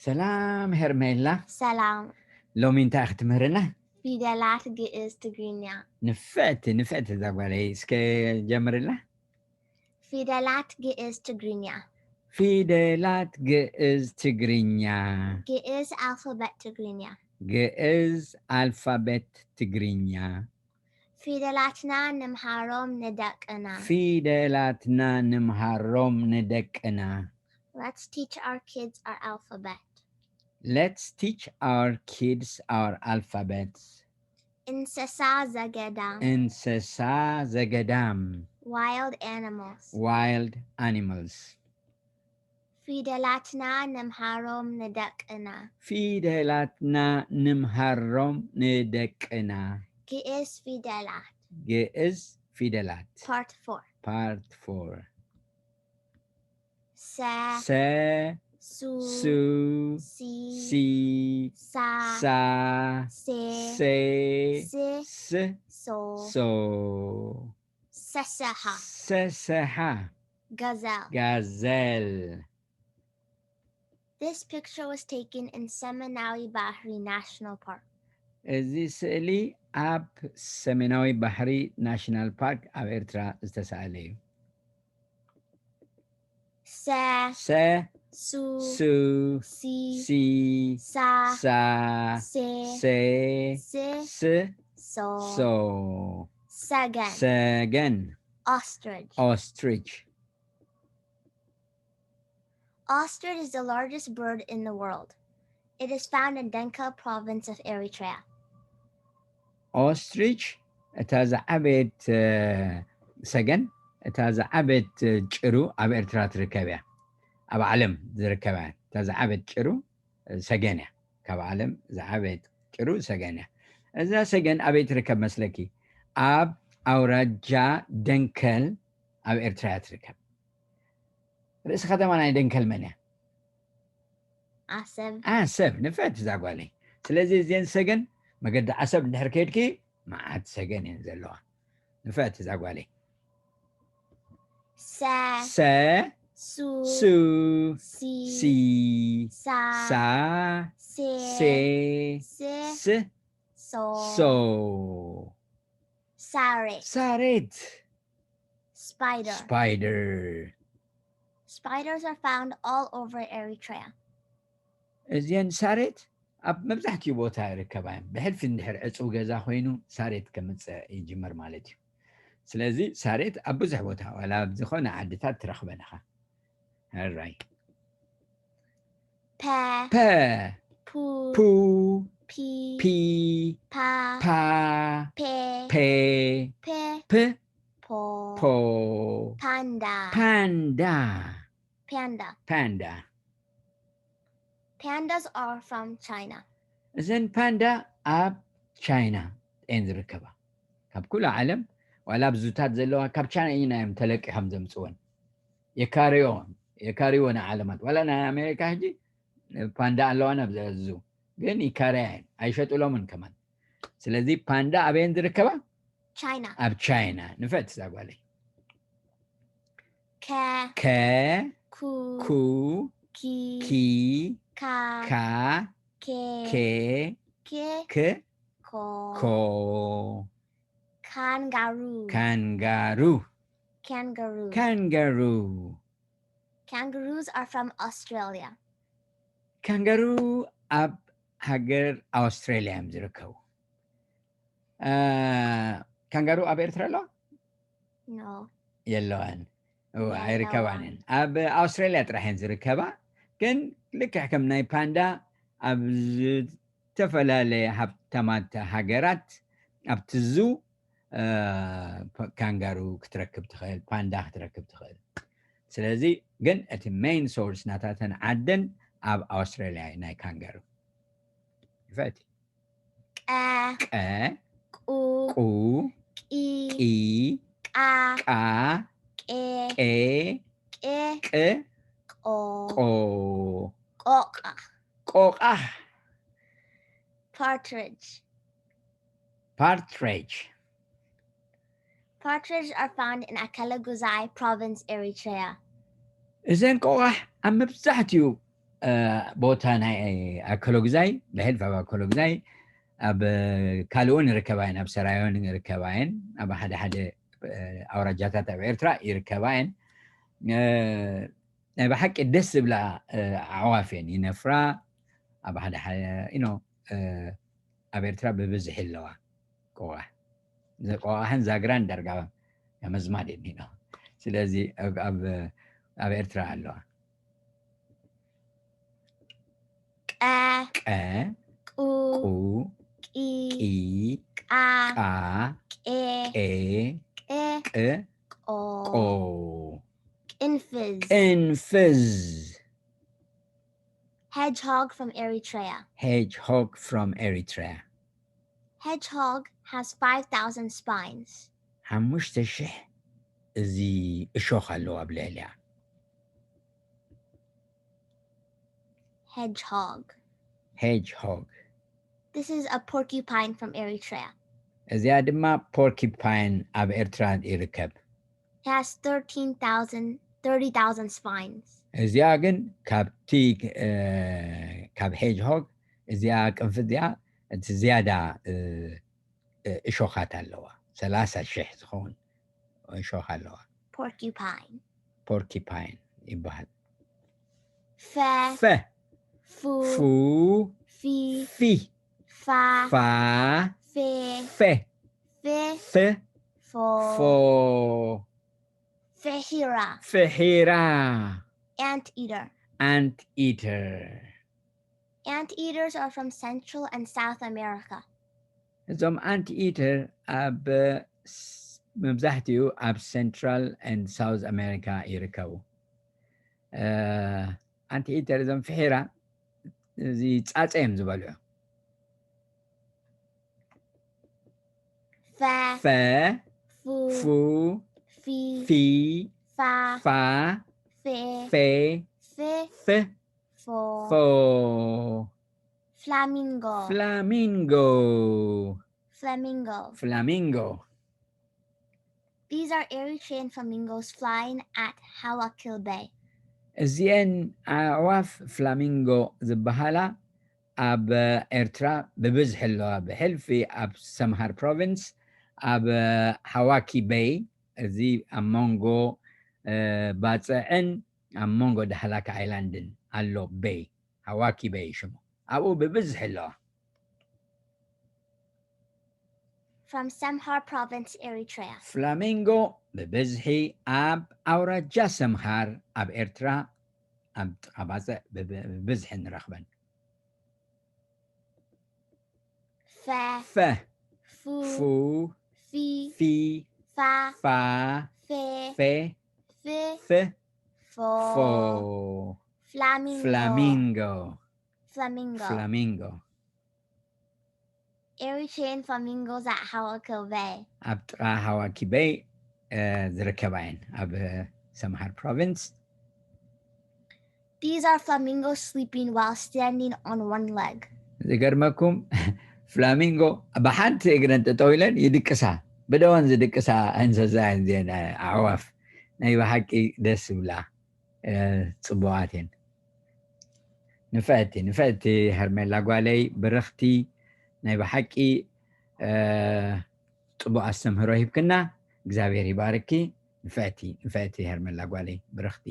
ሰላም ሄርሜላ። ሰላም። ሎሚ እንታይ ክትምህርና? ፊደላት ግእዝ ትግርኛ። ንፍዕቲ ንፍዕቲ እዛ ጓለይ፣ እስከ ጀምርላ። ፊደላት ግእዝ ትግርኛ። ፊደላት ግእዝ ትግርኛ። ግእዝ ኣልፋበት ትግርኛ። ግእዝ ኣልፋበት ትግርኛ። ፊደላትና ንምሃሮም ንደቅና። ፊደላትና ንምሃሮም ንደቅና። Let's teach our kids our alphabet. Let's teach our kids our alphabets. እንስሳ ዘገዳም። እንስሳ ዘገዳም። Wild animals. Wild animals. ፊደላትና ንምሃሮም ንደቅና። ፊደላትና ንምሃሮም ንደቅና። ግእዝ ፊደላት። ግእዝ ፊደላት። Part four. Part four. ሰ፣ ሰ፣ ሱ፣ ሱ፣ ሲ፣ ሲ፣ ሳ፣ ሳ፣ ሴ፣ ሴ፣ ስ፣ ስ፣ ሶ። ሶ። ሰሰሓ። ሰሰሓ። Gazelle. ጋዘል። This picture was taken in ሰሜናዊ ባሕሪ National Park. እዚ ስእሊ ኣብ ሰሜናዊ ባሕሪ ናሽናል ፓርክ ኣብ ኤርትራ ዝተሳእለ እዩ። ሰ፣ ሰ፣ ሱ፣ ሱ፣ ሲ፣ ሲ፣ ሳ፣ ሳ፣ ሴ፣ ሴ፣ ስ፣ ስ፣ ሶ። ሶ። ሰገን። ሰገን። Ostrich. Ostrich. Ostrich is the largest bird in the world. It is found in Denkel province of Eritrea. Ostrich እታ ዝዓበየት ሰገን፣ እታ ዝዓበየት ጭሩ ኣብ ኤርትራ ትርከብ እያ። ኣብ ዓለም ዝርከባ እታ ዝዓበየት ጭሩ ሰገን እያ። ካብ ዓለም ዝዓበየት ጭሩ ሰገን እያ። እዛ ሰገን ኣበይ ትርከብ መስለኪ? ኣብ ኣውራጃ ደንከል ኣብ ኤርትራ እያ ትርከብ። ርእሲ ከተማ ናይ ደንከል መን እያ? ዓሰብ። ዓሰብ። ንፍዕቲ እዛ ጓለይ። ስለዚ እዚአን ሰገን መገዲ ዓሰብ እንድሕር ከይድኪ መዓት ሰገን እየን ዘለዋ። ንፍዕቲ እዛ ጓለይ። ሰ፣ ሰ፣ ሱ፣ ሱ፣ ሲ፣ ሲ፣ ሳ፣ ሳ፣ ሴ፣ ሴ፣ ስ፣ ስ፣ ሶ። ሶ። ሳሬት። ሳሬት። Spider. Spider. Spiders are found all over Eritrea. እዚአን ሳሬት ኣብ መብዛሕትኡ ቦታ ይርከባ እየን። ብሕልፊ እንድሕር ዕፁው ገዛ ኮይኑ ሳሬት ከምፅእ ይጅምር ማለት እዩ። ስለዚ ሳሬት ኣብ ብዙሕ ቦታ ዋላ ኣብ ዝኾነ ዓድታት ትረኽበን ኢኻ። ሕራይ። ፐ፣ ፐ፣ ፑ፣ ፑ፣ ፒ፣ ፒ፣ ፓ፣ ፓ፣ ፔ፣ ፔ፣ ፕ፣ ፕ፣ ፖ፣ ፖ፣ ፓንዳ። ፓንዳ። ፓንዳ። ፓንዳ። Pandas are from China. እዘን ፓንዳ ኣብ ቻይና እየን ዝርከባ። ካብ ኩሉ ዓለም ዋላ ኣብ ዙታት ዘለዋ ካብ ቻይና እዮም ተለቂሖም ዘምፅወን። የካርዮ የካርዮ ንዓለማት ዋላ ናይ ኣሜሪካ ሕጂ ፓንዳ ኣለዋ ናብ ዘዙ ግን ይካረያ እየን ኣይሸጥሎምን ከማን። ስለዚ ፓንዳ ኣበየን ዝርከባ? China. ኣብ ቻይና። ንፈት እዛ ጓለይ። ከ፣ ከ ኩ፣ ኩ ኪ፣ ኪ ካ፣ ካ ኬ፣ ኬ ክ፣ ክ ኮ። ኮ ካንጋሩ። ካንጋሩ Kangaroo. ካንጋሩ። Kangaroos are from Australia. ካንጋሩ ኣብ ሃገር ኣውስትራልያ እዮም ዝርከቡ። አ፣ ካንጋሩ ኣብ ኤርትራ ኣለዋ? No. የለዋን። እወ፣ የለዋን። ኣይርከባንን። ኣብ ኣውስትራልያ ጥራሕ እየን ዝርከባ። ግን ልክዕ ከም ናይ ፓንዳ ኣብ ዝተፈላለየ ሃብታማት ሃገራት ኣብቲ ዙ አ፣ ፓ- ካንጋሩ ክትረክብ ትኽእል፣ ፓንዳ ክትረክብ ትኽእል። ስለዚ ግን እቲ ሜይን ሶርስ ናታተን ዓደን ኣብ ኣውስትራልያ እዩ ናይ ካንጋሩ። ይፈቲ ቀ፣ ቀ ቁ፣ ቁ ቂ፣ ቂ ቃ፣ ቃ ቄ፣ ቄ ቄ፣ ቅ ቆ፣ ቆ ቆቃ። ቆቃ Partridge. Partridge. Partridge are found in Akelaguzai province, Eritrea. እዘን ቆቃሕ ኣብ መብዛሕትኡ ቦታ ናይ ኣከሎግዛይ፣ ብሕልፊ ኣብ ኣከሎግዛይ ኣብ ካልእ እውን ይርከባ እየን፣ ኣብ ሰራዮን ይርከባ እየን፣ ኣብ ሓደ ሓደ ኣውራጃታት ኣብ ኤርትራ ይርከባ እየን። ናይ ብሓቂ ደስ ዝብላ ኣዕዋፍ እየን፣ ይነፍራ ኣብ ሓደ ሓደ you know ኣብ ኤርትራ ብብዝሒ ኣለዋ። ቆቃሕ ቆቃሕን ዛግራን ዳርጋ መዝማድ እየን። ስለዚ ኣብ ኤርትራ ኣለዋ። ቀ ቀ ቁ ቁ ቂ ቂ ቃ ቃ ቄ ቄ ቅ ቅ ቆ ቆ ቅንፍዝ ቅንፍዝ Hedgehog from Eritrea. Hedgehog from Eritrea. Hedgehog has five thousand spines. ሓሙሽተ ሽሕ እዚ እሾኽ ኣለዎ ኣብ ልዕሊያ። Hedgehog. Hedgehog. This is a porcupine from Eritrea. እዚኣ ድማ porcupine ኣብ ኤርትራ ይርከብ። It has thirteen thousand, thirty thousand spines. እዚኣ ግን ካብቲ ካብ hedgehog እዚኣ ቅንፍዝ እዚኣ እቲ ዝያዳ እሾኻት ኣለዋ። ሰላሳ ሽሕ ዝኸውን እሾኽ ኣለዋ። Porcupine. Porcupine ይበሃል። Fe, ፈ fu, ፉ fi, ፊ fa, ፋ fe, ፈ fe, ፈ fo. ፎ Fehira. ፍሒራ Anteater. Anteater. Anteaters are from Central and South America. እዞም Anteater ኣብ መብዛሕትኡ ኣብ Central and South America ይርከቡ። Anteater እዞም ፍሒራ እዚ ፃፀ እዮም ዝበልዑ። Fe, ፈ fu, ፉ fi, ፊ fa, ፋ fe, ፈ fe, ፈ fo. ፎ Flamingo. Flamingo. Flamingo. Flamingo. These are Eritrean flamingos flying at Hawakil Bay. እዚአን ኣዕዋፍ ፍላሚንጎ ዝበሃላ ኣብ ኤርትራ ብብዝሒ ኣለዋ። ብሕልፊ ኣብ ሰምሃር ፕሮቪንስ ኣብ ሃዋኪ በይ፣ እዚ ኣብ መንጎ ባፅዕን ኣብ መንጎ ዳህላክ ኣይላንድን ኣሎ በይ፣ ሃዋኪ በይ ሽሙ። ኣብኡ ብብዝሒ ኣለዋ። From Samhar Province, Eritrea. ፍላሚንጎ ብብዝሒ ኣብ ኣውራጃ ሰምሃር ኣብ ኤርትራ ኣብ ጥቓ ባፅዕ ብብዝሒ ንረኽበን። Fe, ፈ fu, ፉ fi, ፊ fa, ፋ fe, ፈ fe, ፈ fo. ፎ Flamingo. ፍላሚንጎ Flamingo. ፍላሚንጎ Eritrean flamingos at Hawakil Bay. ኣብ ጥቓ ሃዋኪ በይ ዝርከባ እየን ኣብ ሰምሃር ፕሮቪንስ። These are flamingos sleeping while standing on one leg. ዝገርመኩም ፍላሚንጎ ብሓንቲ እግረን ጠጠው ኢለን ይድቅሳ። ብደወን ዝድቅሳ እንስሳ እየን እዚአን ኣዕዋፍ። ናይ ብሓቂ ደስ ዝብላ ጽቡቓት እየን። ንፍዕቲ ንፍዕቲ ሄርሜላ ጓለይ ብርኽቲ ናይ ብሓቂ ጽቡቕ ኣስተምህሮ ሂብክና። እግዚኣብሔር ይባርኪ። ንፍዕቲ ንፍዕቲ ሄርሜላ ጓለይ ብርኽቲ።